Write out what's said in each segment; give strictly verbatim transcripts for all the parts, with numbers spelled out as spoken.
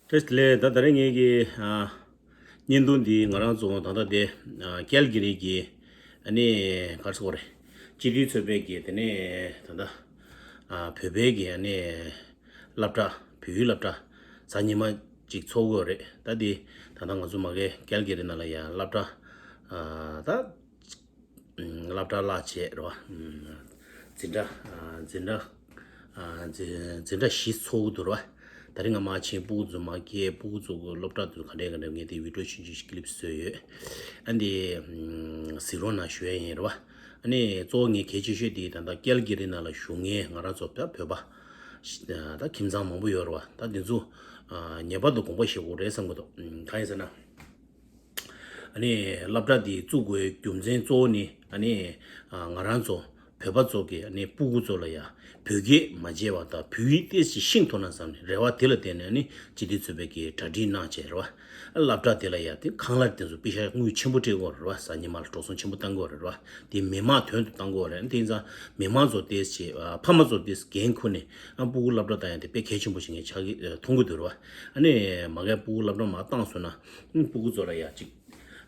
བཀྲ་ཤིས་བདེ་ལེགས། ད་ད་རེས་ངེད་ཀྱི་ཨ་བརྙན་ཐུང་འདི་ང་རང་ཚོ་ད་ལྟ་དེ་ཨ་ཀལ་གྷི་རི་གི་ཨ་ནི་ག་རེ་ཟེར་དགོས་རེད། སྤྱི་འཐུས་ཚོགས་པའི་གི་དེ་ནས་ད་ལྟ་ཨ་བོད་པའི་གི་ཨ་ནི་སློབ་གྲྭ། བོད་ཡིག་སློབ་གྲྭ་གཟའ་ཉི་མ་ཅིག་ཚོགས་ཀྱི་ཡོད་རེད། ད་དེ་ད་ལྟ་ང་ཚོ་མ་གི་ཀལ་གྷི་རི་ནང་ལ་ཡ་སློབ་གྲྭ་ཨ་ད་སློབ་གྲྭ་བརླག་བྱས་རེད་བ། འཛིན་གྲྭ་འཛིན་གྲྭ་འཛིན་འཛིན་གྲྭ་བཞི་ཚོགས་འདུག་རེད་བ། ད་རིང་ང་མར་ཕྱིན་སྤུ་གུ་ཚོ་མར་སྐྱེལ། སྤུ་གུ་ཚོ་གི་སློབ་གྲྭ་དུ་ག་འདྲས་ག་འདྲས་ངས་དེ་བི་ཌི་ཡོ་ཆུང་ཆུང་ཞིག་ཀི་ལིབ་བཟོས་ཡོད། ཨ་འདི་གཟིགས་རོགས་གནང་ཞུ་ཡ་ཡིན་རེད་བ། ཨ་ནི་གཙོ་བོ་ངས་གལ་ཆེ་ཤོས་དེ་ད་ལྟ་ཀལ་གྷི་རི་ནང་ལ་བཞུགས་མཁན་ང་རང་ཚོ་ད་བོད་པ་ད་ཁྱིམ་ཚང་མང་པོ་ཡོད་རེད་བ། ད་འདི་ཚོ་ངེས་པར་དུ་དགོངས་པ་བཞེས་དགོས་རེད་བསམ་གི་འདུག་གང་ཡིན་ཟེར་ན། ཨ་ནི་སློབ་གྲྭ་འདི་བཙུགས་དགོས་རྒྱུ་མཚན་གཙོ་བོ་ནི་ཨ་ནི་ང་རང་ཚོ་བོད་པ་ཚོ་གི་ཨ་ནི་སྤུ་གུ་ཚོ་ལ་ཡ་བོད་སྐད་མ་བརྗེད་པ་དང་བོད་ཡིག་ཏོག་ཙམ་ཤེས་ཐུབ་ན་བསམ་ནས་རེ་བ་དེ་ལ་བརྟེན་ནས་ཨ་ནི་སྤྱི་འཐུས་ཚོགས་པའི་གི་གྲ་སྒྲིག་གནང་བྱས་རེད་བ། སློབ་གྲྭ་དེ་ལ་ཡ་དེ་ཁང་གླ་དེ་ཚོ་པེ་ཤ་དངུལ་ཆེན་པོ་སྤྲད་དགོས་རེད་བ། གཟའ་ཉི་མ་ལ་འགྲོ་སོང་ཆེན་པོ་བཏང་དགོས་རེད་བ། དེ་མི་མང་དོན་དུ་བཏང་དགོས་རེད། དེ་ཡིན་ཙང་མི་མང་ཚོ་ཏོག་ཙམ་ཕ་མ་ཚོ་ཏོག་ཙམ་འགན་ཁུར་ནས་ཨ་སྤུ་གུ་སློབ་གྲྭ་བཏང་ཡ་དེ་དཔེ་གལ་ཆེན་པོ་ཞིག་ངས་ཆགས་ཀྱི་མཐོང་གི་འདུག་རེད་བ། ཨ་ནི་མ་གིའི་སྤུ་གུ་སློབ་གྲྭ་མར་བཏང་སོང་ན་སྤུ་གུ་ཚོ་ལ་ཡ་ཅིག་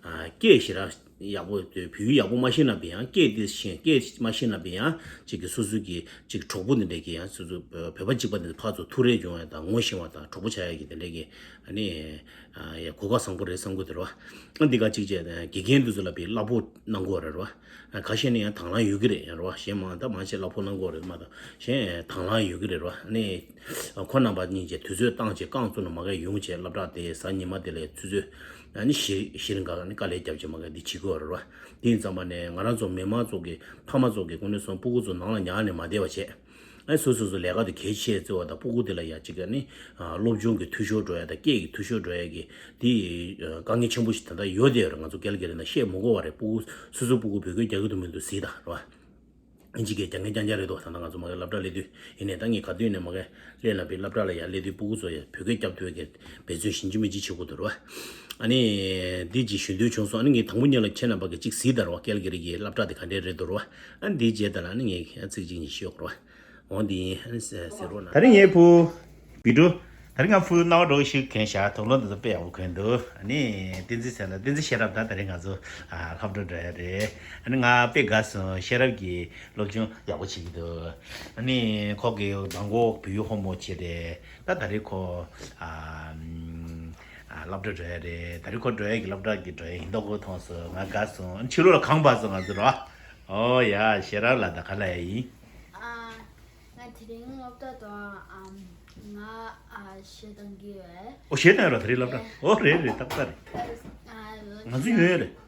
ཨ་སྐད་ཞེ་དྲག་ཡག་པོ་དེ་བོད་ཡིག་ཡག་པོ་མ་ཤེས་ན་བས་ཡང་སྐད་དེ་ཤེས། སྐད་མ་ཤེས་ན་བས་ཡང་ཅིག་གི་སོ་སོ་གི་ཅིག་གྲོགས་པོ་འདི་འདྲས་ཀྱི་ཡང་སོ་སོ་བོད་པ་གཅིག་པ་འདི་ཕར་ཚུར་ཐུག་རེས་ཡོང་ཡ་དང་ངོ་ཤེས་པ་དང་གྲོགས་པོ་ཆགས་ཡ་གི་དེ་འདྲས་ཀྱི་ཨ་ནི་ཡ་གོ་སྐབས་བཟང་པོ་རེད་བསམ་གི་འདུག་རེད་བ། ཨ་འདི་ག་ཅིག་བྱས་དགེ་རྒན་འདི་ཚོ་ལ་བས་གླ་ཕོགས་གནང་དགོས་རེད་བ། ཁ་ཤས་ནི་ཡང་དང་བླངས་ཡོད་ཀྱི་རེད་ཡང་རེད་བ། གཞན་མང་ད་མང་ཆེ་གླ་ཕོགས་གནང་དགོས་རེད་མ་གཏོགས་གཞན་དང་བླངས་ཡོད་ཀྱི་རེད་བ། ཨ་ནི་ཁོ་རྣམ་པ་གཉིས་ཀྱིས་དུས་ཚོད་བཏང་བྱས་རྐང་བཙུགས་ནས་མ་གིར་ཡོང་བྱས་སློབ་གྲྭ་དེ་གཟའ་ཉི་མ་དེ་ལ་ཆུ་ཚོད་ཨ་ནི་བཞི་བཞི་རིང་ག་ནི་དཀའ་ལས་བརྒྱབ་བྱས་མ་གིར་འདི་བྱེད་དགོས་རེད་བ། དེ་ཡིན་ཙམ་པ་ནས་ང་རང་ཚོ་མི་མང་ཚོ་གི་ཕ་མ་ཚོ་གི་ཀུན་ནས་སོང་སྤུ་གུ་ཚོ་ནང་ལ་ཉར་ནས་མ་བསྡད་པ་བྱས། ཨ་སོ་སོ་སོ་ལས་ཀ་དེ་གལ་ཆེ་བརྩི་བ་དང་སྤུ་གུ་དེ་ལ་ཡ་གཅིག་ག་ནི་སློབ་སྦྱོང་གི་འཐུས་ཤོར་འགྲོ་ཡ་དང་སྐད་ཀྱི་འཐུས་ཤོར་འགྲོ་ཡ་གི་དེ་དཀའ་ངལ་ཆེན་པོ་ཞིག་ད་ལྟ་ཡོད་དེ་ཡོད་རེད། ང་ཚོ་ཀལ་གྷི་རི་ནང་བཤད་མི་དགོས་པ་རེད། སྤུ་གུ་སོ་སོའི་སྤུ་གུ་བོད་སྐད་རྒྱག་གི་འདུག་མི་འདུག་གཟིགས་དང་རེད་བ། ཨིན་ཇི་སྐད་རྒྱག་མཁན་རྐྱང་རྐྱང་རེད་དོ། ད་ལྟ་ང་ཚོ་མ་གིར་སློབ་གྲྭ་སླེབས་དུས་ཡིན་ནའི་ད་ངས་ག་དུས་ནས་མ་གིར་སླེབས་ན་བས་སློབ་གྲྭ་ལ་ཡར་སླེབས་དུས་སྤུ་གུ་ཚོ་ཡར་བོད་སྐད་རྒྱབ་ཐུབ་ཡ་གི་འབད་བརྩོན་ཞིབ་འཇུག་མི་འཇུག་བྱེད་དགོས་འདུག་རེད་བ། ཨ་ནི་འདི་ཅིག་ཞུ་འདོད་བྱུང་སོང་། ཨ་ནི་ངས་དང་པོ་ཉིད་ལ་ཁྱེད་རྣམ་པ་གིས་ཅིག་གཟིགས་དང་རེད་བ། ཀལ་གྷི་རི་གི་སློབ་གྲྭ་དེ་ག་འདྲས་རེད་འདུག་རེད་བ། ཨ་ནི་འདིའི་རྗེས་ད་ལ་ཨ་ནི་ངས་ཚིག་གཅིག་གཉིས་ཤོད་དགོས་རེད་བ། འོ་འདི་ཡིན། ཨ་ནི་ཟེར་ཟེར་རོགས་གནང་། ད་རིང་ངའི་བུ་བི་ཀྲུ། ད་རིང་ང་བུ་རྣ་བ་འགྲོ་ཞིག་གན་ཤག་དུག་ལོག་འདི་ཚོ་དཔེ་ཡག་པོ་གོན་འདུག་ཨ་ནི་བསྟན་འཛིན་ཟེར་ན་བསྟན་འཛིན་ཤེས་རབ། ད་ད་རིང་ང་ཚོ་ཨ་སློབ་གྲྭ་འགྲོ་ཡ་རེད། ཨ་ནི་ང་དཔེ་དགའ་སོང་། ཤེས་རབ་ཀྱིས་སློབ་སྦྱོང་ཡག་པོ་བྱེད་ཀྱི་འདུག་ཨ་ནི་ཁོ་གི་མདང་དགོང་བོད་ཡིག་ཧོམ་ཝོག་བྱས་རེད། ད་ད་རིང་ཁོ་ཨ་ཨ་སློབ་གྲྭ་འགྲོ་ཡ་རེད། ད་རིང་ཁོ་འགྲོ་ཡ་གི་སློབ་གྲྭ་གི་འགྲོ་ཡ་ཡིན་མདོག་ཁོ་མཐོང་སོང་། ང་དགའ་སོང་། ཨ་ནི་ཕྱི་ལོགས་ལ་གངས་འབབ་སོང་ང་ཚོ་ར། ཨོ་ཡ། ཤེས་རབ་ལགས་ད་ག་ལ་ཡ་ཡིན། ཨ། ང་དེ་རིང་སློབ་གྲྭ་དང་ཨམ། ང་ཨ་གཞས་གཏོང་གི་ཡོད། ཨོ་གཞས་གཏོང་ཡོད་ར་དེ་རིང་སློབ་གྲྭ། ཨོ་རེད་རེད། ཏག་ཏག་རེད། ཨ་ང་ཚོ་ཡོང་ཡོད་རེད།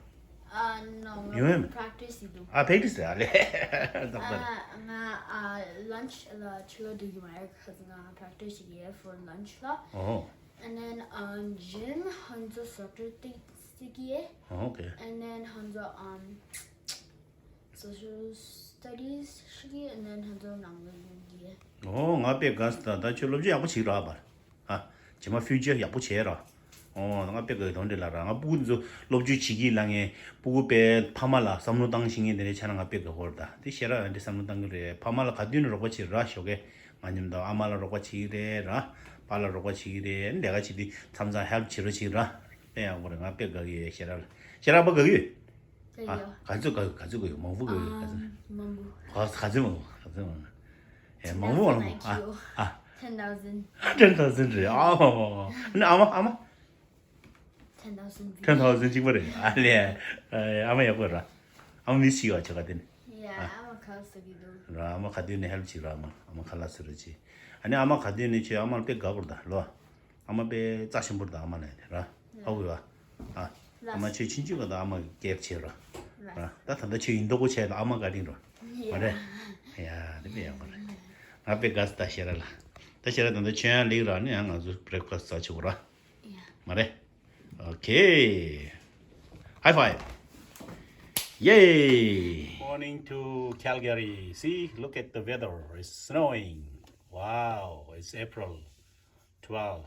ཨ་ནོ། ཡོང་ཡོད་མེད། པྲེག་ཊི་སི་ཡི་འདུག་ཨ་པྲེག་ཊི་སི་རེད། ཨ་ལེ། ཏག་ཏག་རེད། ཨ་ང་ཨ་ལན་ཆི་ལ་ཕྱི་ལོགས་འགྲོ་གི་མ་རེད། ཁ་ང་པྲེག་ཊི་སི་བྱེད་ཀྱི་ཡོད་for lunch ལ། ཨོ། And then ཨ་ཇིམ་ཧན་ཛོ་སོ་ཊར་ཏིག་སི་ཀི་ཡེ། ཨོ་ཨོ་ཁེ། And then ཧན་ཛོ་ཨམ། Social Studies ཤེས་ཀྱི། And then ཧན་ཛོ་ནང་ལ་ཡོང་གི། ཨོ་ང་དཔེ་དགའ་སོང་། ད་ད་ཁྱོད་སློབ་སྦྱོང་ཡག་པོ་བྱེད་རོགས་ཨ་པར། ཨ་རྗེས་མ་ཕིའུ་ཅར་ཡག་པོ་བྱེད་རོགས། ཨོ་ང་དཔེ་དགའ་གི། དོན་འདི་ལ་ར་ང་སྤུ་གུ་ཚོ་སློབ་སྦྱོང་བྱེད་ཀྱི་ལ་ངས་སྤུ་གུ་དཔེ་ཕ་མ་ལ་བསམ་བློ་བཏང་ཤེས་མཁན་དེ་འདྲའི་ཆ་ན་ང་དཔེ་དགའ་གི་རེད། ད་དེ་ཤེས་རབ་ཨ་འདྲའི་བསམ་བློ་བཏང་གི་རེད། ཕ་མ་ལ་ག་དུས་ནས་རོགས་པ་བྱེད་རོགས་ཞོགས་ཀས། ང་མཉམ་དུ་ཨ་མ་ལ་རོགས་པ་བྱེད་ཀྱི་རེད་ར། པཱ་ལགས་རོགས་པ་བྱེད་ཀྱི་རེད། ལས་ཀ་བྱེད་དུས་མཚམས་མཚམས་ཧེལཔ་བྱེད་རོགས་བྱེད་ར། དཔེ་ཡག་པོ་རེད། ང་དཔེ་དགའ་གི་ཡོད། ཤེས་རབ་ལ། ཤེས་རབ་ཨ་ཕ་དགའ་གི་ཡོད། ཨ་ག་ཚོད་དགའ་གི། ག་ཚོད་དགའ་གི། མང་པོ་དགའ་གི། ག་ཚོད། ཨམ་མང་པོ། ག་ག་ཚོད་མང་པོ། ག་ཚོད་མང་པོ། ཨེ་མང་པོ་མང་པོ། ཨ་ཨ། Ten thousand. Ten thousand རེད། ཨ་མ་མ་མ། ཨ་ནི་ཨ་མ་ཨ་མ། Ten thousand views. Ten thousand གཅིག་པ་རེད། ཨ་ལས། ཨ་མ་ཡག་པོ་ར། ཨ་མ་མི་ཤི་བ་ཆོ་ག་དེ་ནི། Yeah, ཨ་མ་ཁ་ཟ་གི་འདུག་ར། ཨ་མ་ག་དུས་ནས་ཧེལཔ་བྱེད་ར། ཨ་མ་ཨ་མ་ཁ་ལག་བཟོ་རོགས་བྱེད། ཨ་ནི་ཨ་མ་ག་དུས་ནས་ཁྱོད་ཨ་མ་ལ་དཔེ་དགའ་པོ་རེད་ད་ལོ། ཨ་མ་དཔེ་རྩ་ཆེན་པོ་རེད་ད་ཨ་མ་ལ་ཡ་དེ་ར། ཧ་གོ་བ། ཨ། ཨ་མ་ཁྱོད་ཆུང་ཆུང་སྒང་དུ་ཨ་མ་གི་ཀེར་བྱེད་ར། ར། ད་ད་ལྟ་ཁྱོད་ཡིན་མདོག་པོ་བྱས་ད་ཨ་མ་བཀའ་དྲིན་ར། མ་རེད། ཡ་དེ་དཔེ་ཡག་པོ་རེད། ང་དཔེ་དགའ་སོང་ད་ཤེས་རབ་ལ། ད་ཤེས་རབ་ད་ལྟ་ཁྱོད་ཡང་ལེགས་ར། ཨ་ནི་ཡང་ང་ཚོ་བྷི་རེག་ཕ་སི་ཊི་ཟ་བཅུག་ར། མ་རེད། Okay. High five. Yay! Morning to Calgary. See, look at the weather. It's snowing. Wow, it's April twelve.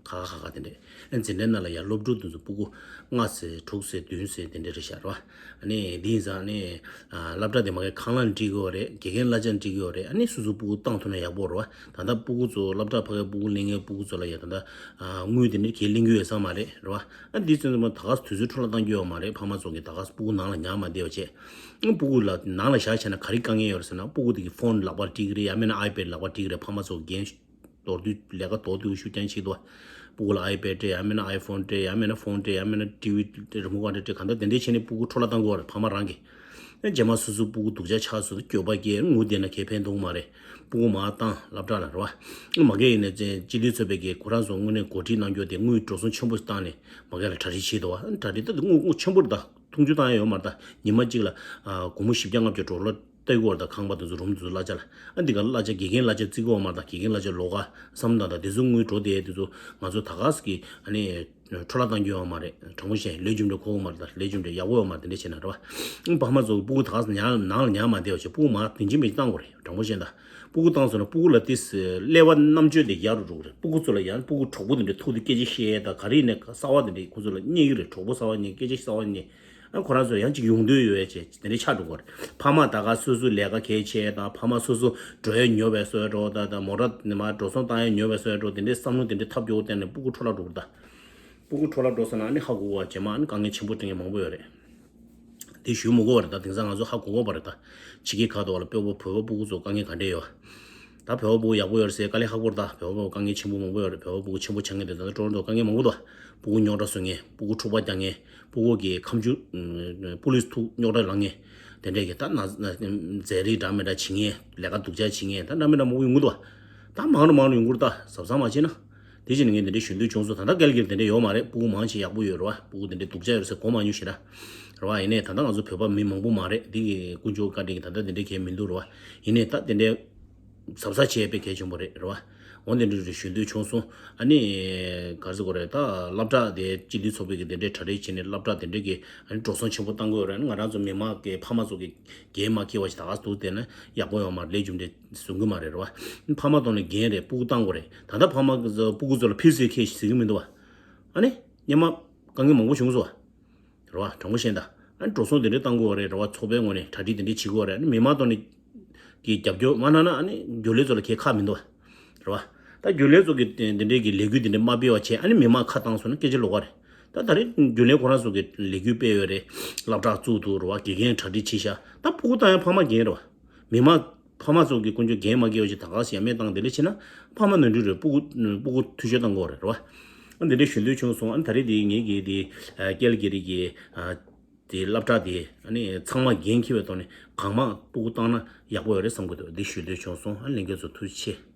ཁ་ཁ་ཁ་ཁ་དེ་འདྲས། ཨ་འཛིན་གྲྭའི་ནང་ལ་ཡང་སློབ་ཕྲུག་དེ་ཚོ་སྤུ་གུ་ལྔ་ཟེར་དྲུག་ཟེར་བདུན་ཟེར་དེ་འདྲས་རེད་ཤག་རེད་བ། ཨ་ནི་འདི་ཡིན་ཙང་ནི་ཨ་སློབ་གྲྭ་དེ་མ་གི་ཁང་གླ་འགྲིག་གི་ཡོད་རེད། དགེ་རྒན་གླ་ཆ་འགྲིག་གི་ཡོད་རེད། ཨ་ནི་སོ་སོ་སྤུ་གུ་བཏང་ཐུབ་ན་ཡག་པོ་རེད་བ། ད་ལྟ་སྤུ་གུ་ཚོ་སློབ་གྲྭ་ཕ་གིའི་སྤུ་གུ་ལེན་མཁན་སྤུ་གུ་ཚོ་ལ་ཡང་ད་ལྟ་ཨ་དངུལ་དེ་འདྲས་གས་ལེན་གི་ཡོད་ས་མ་རེད་རེད་བ། ཨ་འདི་ཚོ་ཚང་མ་ད་ག་དུས་ཚོད་འཕྲོ་བརླག་བཏང་གི་ཡོད་མ་རེད། ཕ་མ་ཚོ་གིས་ད་ག་སྤུ་གུ་ནང་ལ་ཉར་མ་བསྡད་པ་བྱས། ཨ་སྤུ་གུ་ལ་ནང་ལ་བཞག་བྱས་ན་ག་རེ་དཀའ་ངལ་ཡོད་རེད་ཟེར་ན། སྤུ་གུ་དེ་གི་ཕོན་ལག་པར་སྤྲད་ཀྱི་རེད། ཡང་མིན་ན་ཨའི་པེ་ཌི་ལག་པར་སྤྲད་ཀྱི་རེད། ཕ་མ་ཚོ་འགན་མདོར་བསྡུས་ལས་ཀ་མདོར་བསྡུས་ཤུགས་རྐྱེན་བྱེད་དོ། སྤུ་གུ་ལ་ཨའི་པེ་ཌི་སྤྲད། ཡང་མིན་ན་ཨའི་ཕོན་སྤྲད། ཡང་མིན་ན་ཕོན་སྤྲད། ཡང་མིན་ན་ཊི་ཝི་སྤྲད། རི་མོ་ཊ་སྤྲད། གང་ལྟར་དེ་འདྲས་བྱས་ནས་སྤུ་གུ་འཕྲོ་བརླག་བཏང་གི་ཡོད་རེད། ཕ་མ་རང་གིས། རྗེས་མ་སོ་སོའི་སྤུ་གུ་སྡུག་ཅག་ཆགས། སོ་སོ་འགྱོད་པ་སྐྱེ། དངུལ་བསྡད་ན་གས་ཕན་ཐོགས་མ་རེད། སྤུ་གུ་མར་བཏང་སློབ་གྲྭ་ལ་རེད་བ། མ་གས་ཡིན་ནའི་སྤྱི་འཐུས་ཚོགས་པའི་གི་ཁོ་རང་ཚོ་དངོས་གནས་འགོ་ཁྲིད་གནང་རྒྱུ་དེ་དངུལ་འགྲོ་སོང་ཆེན་པོ་བཏང་ནས་མ་གས་ལ་གྲ་སྒྲིག་བྱེད་དོ་བ། གྲ་སྒྲིག་ད་དངུལ་དངུལ་ཆེན་པོ་རེད། ད་འཐུང་ཆུ་བཏང་ཡ་ཡོད་མ་རེད། ད་ཉི་མ་གཅིག་ལ་ཨ་སྒོར་མོ་བཞི་བརྒྱ་ལྔ་བརྒྱ་འགྲོ་ལོ། ལྟ་གི་ཡོད་རེད། ད་ཁང་པ་དེ་ཚོ་རུམ་དེ་ཚོ་གླ་ཆ་ལ། ཨ་འདི་ག་གླ་ཆ་དགེ་རྒན་གླ་ཆ་བརྩི་གི་ཡོད་མ་རེད། ད་དགེ་རྒན་གླ་ཆ་ལོགས་ཀ་བསམ་བློ་བཏང་། ད་དེ་ཚོ་དངུལ་འགྲོ་དེ་དེ་ཚོ་ང་ཚོ་ད་ག་ཟེ་གི་ཨ་ནི་འཕྲོ་བརླག་བཏང་རྒྱུ་ཡོད་མ་རེད། དྲང་པོ་བཤད། ལས་རྒྱུ་འབྲས་འཁོར་གི་མ་རེད། ད་ལས་རྒྱུ་འབྲས་ཡག་པོ་ཡོད་མ་རེད། དེ་འདྲ་བྱས་ན་རེད་བ། ཨ་ཕ་མ་ཚོ་སྤུ་གུ་ད་ག་ཟེ་ཉར་ནང་ལ་ཉར་མ་བསྡད་པ་བྱས། སྤུ་གུ་མར་དེ་འཇིམ་པའི་བཏང་དགོས་རེད། དྲང་པོ་བཤད། ད་སྤུ་གུ་བཏང་སོང་ན་སྤུ་གུ་ལ་དེ་ཀླད་པ་རྣམ་དཔྱོད་དེ་ཡར་རུ་འགྲོ་གི་རེད། སྤུ་གུ་ཚོ་ལ་ཡང་སྤུ་གུ་གྲོགས་པོ་དེ་འདྲ་ཐུག་དུས་སྐད་ཆ་བཤད། ད་ག་རེ་ཡིན་ནའི་གསར་པ་དེ་འདྲ་ཁོ་ཚོ་ལ་རྙེད་ཀྱི་རེད། གྲོགས་པོ་གསར་པ་རྙེད། སྐད་ཆ་གསར་པ་རྙེད། ཨ་ཁོ་རང་ཚོ་ཡང་ཅིག་ཡོང་འདོད་ཡོད་ཅེས་དེ་འདྲའི་ཆགས་འགྲོ་གི་རེད། ཕ་མ་ད་ག་སོ་སོའི་ལས་ཀ་གལ་ཆེ་དང་། ཕ་མ་སོ་སོ་འགྲོ་ཡ་ཉོ་བའི་བཟོ་འདྲ་དང་། ད་མོ་ཊ་ནི་མ་འགྲོ་སོང་བཏང་ཡ་ཉོ་བའི་བཟོ་འདྲ། དེ་འདྲའི་བསམ་བློ་དེ་འདྲའི་ཐབས་སྐྱོ་བོ་བསྟན་ནས་སྤུ་གུ་འཕྲོ་བརླག་འགྲོ་གི་རེད། ད་སྤུ་གུ་འཕྲོ་བརླག་འགྲོ་སོང་ན་ཨ་ནི་ཧ་གོ་གི་རེད། རྗེས་མ་ཨ་ནི་དཀའ་ངལ་ཆེན་པོ་འཕྲད་མཁན་མང་པོ་ཡོད་རེད། དེ་ཞུ་མི་དགོས་པ་རེད། ད་དེང་སང་ང་ཚོ་ཧ་གོ་གི་ཡོད་པ་རེད། ད་ཕྱི་རྒྱལ་ཁག་ཏུ་བ་ལ་བོད་པ་བོད་པ་སྤུ་གུ་ཚོ་དཀའ་ངལ་ག་འདྲས་ཡོད། ད་བོད་པ་སྤུ་གུ་ཡག་པོ་ཡོད་རེད་ཟེར། དཀའ་ལས་ཁག་པོ་རེད། ད་བོད་པ་དཀའ་ངལ་ཆེན་པོ་མང་པོ་ཡོད་རེད། བོད་པ་སྤུ་གུ་ཆེན་པོ་ཆགས་མཁན་དེ་ད་ལྟ་ཊོ་རོན་ཊོ་དཀའ་ངལ་མང་པོ་འདུག་སྤུ་གུ་རྙོག་དྲ་བཟོ་མཁན། སྤུ་གུ་འཁྲུག་པ་རྒྱག་མཁན། སྤུ་གུ་གི་ཁ་མཆུ་ཨ་པུ་ལིས་ཐུག་རྙོག་དྲ་ལངས་མཁན། དེ་འདྲས་ཀྱི་ད་ན་ན་རྫས་རིགས་འདྲ་མི་འདྲ་བྱེད་མཁན། ལས་ཀ་སྡུག་ཅག་བྱེད་མཁན། ད་འདྲ་མི་འདྲ་མང་པོ་ཡོང་གི་འདུག་ད་མང་རུ་མང་རུ་ཡོང་གི་རེད། ད་གཟབ་གཟབ་མ་བྱས་ན། དེ་བཞིན་ངས་དེ་འདྲའི་ཞུ་འདོད་བྱུང་སོང་། ད་ལྟ་སྐལ་རྒྱལ་དེ་འདྲ་ཡོད་མ་རེད། སྤུ་གུ་མང་ཆེ་ཡག་པོ་ཡོད་རེད་བ། སྤུ་གུ་དེ་འདྲའི་སྡུག་ཅག་ཡོད་ཟེར་གོ་མ་མྱོང་ཞེ་དྲག་རེད་བ། ཡིན་ནའི་ད་ལྟ་ང་ཚོ་བོད་པ་མི་མང་པོ་མ་རེད། འདི་གི་ཀུན་སྤྱོད་བཀའ་དྲིན་གྱིས་ད་ལྟ་དེ་འདྲའི་གལ་མི་འདུག་རེད་བ། ཡིན་ནའི་ད་དེ་འདྲའི་གཟབ་གཟབ་བྱས་པའི་གལ་ཆེན་པོ་རེད་རེད་བ། འོ་དེ་འདྲ་རེ་ཞུ་འདོད་བྱུང་སོང་། ཨ་ནི་ག་རེ་ཟེར་དགོས་རེད། ད་སློབ་གྲྭ་དེ་སྤྱི་འཐུས་ཚོགས་པའི་གི་དེ་འདྲའི་གྲ་སྒྲིག་བྱས་ནས་སློབ་གྲྭ་དེ་འདྲའི་གི་ཨ་ནི་འགྲོ་སོང་ཆེན་པོ་བཏང་དགོས་རེད། ང་རང་ཚོ་མི་མང་གི་ཕ་མ་ཚོ་གི་འགན་མ་འཁྱེར་བ་ཞིག་ད་ག་སེ་འདུག་བསྡད་ན་ཡག་པོ་ཡོད་མ་རེད། ལས་རྒྱུ་འབྲས་བཟོ་གི་མ་རེད་རེད་བ། ཕ་མ་ཐོག་ནས་འགན་རེད། སྤུ་གུ་བཏང་དགོས་རེད། ད་ལྟ་ཕ་མ་གི་སྤུ་གུ་ཚོ་ལ་ཕེབས་སའི་ཁེ་ཞིག་ཟེར་གི་མི་འདུག་བ། ཨ་ནི་སྔོན་མ་དཀའ་ངལ་མང་པོ་བྱུང་སོང་བ། རེད་བ། དྲང་པོ་བཤད་ན་ད། ཨ་ནི་འགྲོ་སོང་དེ་འདྲས་བཏང་དགོས་བ་རེད་རེད་བ། ཚོགས་པའི་ངོས་ནས་གྲ་སྒྲིག་དེ་འདྲས་བྱེད་དགོས་བ་རེད། ཨ་ནི་མི་མང་ཐོག་ནས་ཀྱི་རྒྱབ་སྐྱོར་མ་གནང་ན་ཨ་ནི་རྒྱུན་ལས་ཚོ་ལ་ཁེ་ཁག་མི་འདུག་བ། རེད་བ། ད་རྒྱུན་ལས་ཚོ་གི་དེ་འདྲས་ཀྱི་ལས་འགུལ་དེ་འདྲས་མ་སྤེལ་བ་བྱས། ཨ་ནི་མི་མང་ཁ་བཏང་སོང་ན་སྐད་ཆ་ལོགས་ཀ་རེད། ད་ད་རེས་རྒྱུན་ལས་ཁོ་རང་ཚོ་གི་ལས་འགུལ་སྤེལ་ཡོད་རེད། སློབ་གྲྭ་བཙུགས་འདུག་རེད་བ། དགེ་རྒན་གྲ་སྒྲིག་བྱས་ཤག་ད་སྤུ་གུ་བཏང་ཡ་ཕ་མ་འགན་རེད་བ། མི་མང་ཕ་མ་ཚོ་གི་ཀུན་སྤྱོད་འགན་མ་འཁྱེར་བ་ཞིག་ད་ག་སེ་ཡ་མེད་བཏང་དེ་འདྲས་བྱས་ན་ཕ་མ་ནོར་འཁྲུལ་རེད། སྤུ་གུ་སྤུ་གུ་འཐུས་ཤོར་བཏང་དགོས་རེད་རེད་བ། ཨ་འདི་འདྲས་ཞུ་འདོད་བྱུང་སོང་། ཨ་ད་རེས་དེ་ངེད་ཀྱི་དེ་ཨ་ཀལ་གྷི་རི་གི་ཨ་དེ་སློབ་གྲྭ་དེ་ཨ་ནི་ཚང་མ་འགན་འཁྱེར་བའི་ཐོག་ནས་གང་མང་སྤུ་གུ་བཏང་ན་ཡག་པོ་ཡོད་རེད་བསམ་གི་འདུག་འདི་ཞུ་འདོད་བྱུང་སོང་། ཨ་ལྷན་རྒྱས་ཚོ་ཐུགས་རྗེ་ཆེ།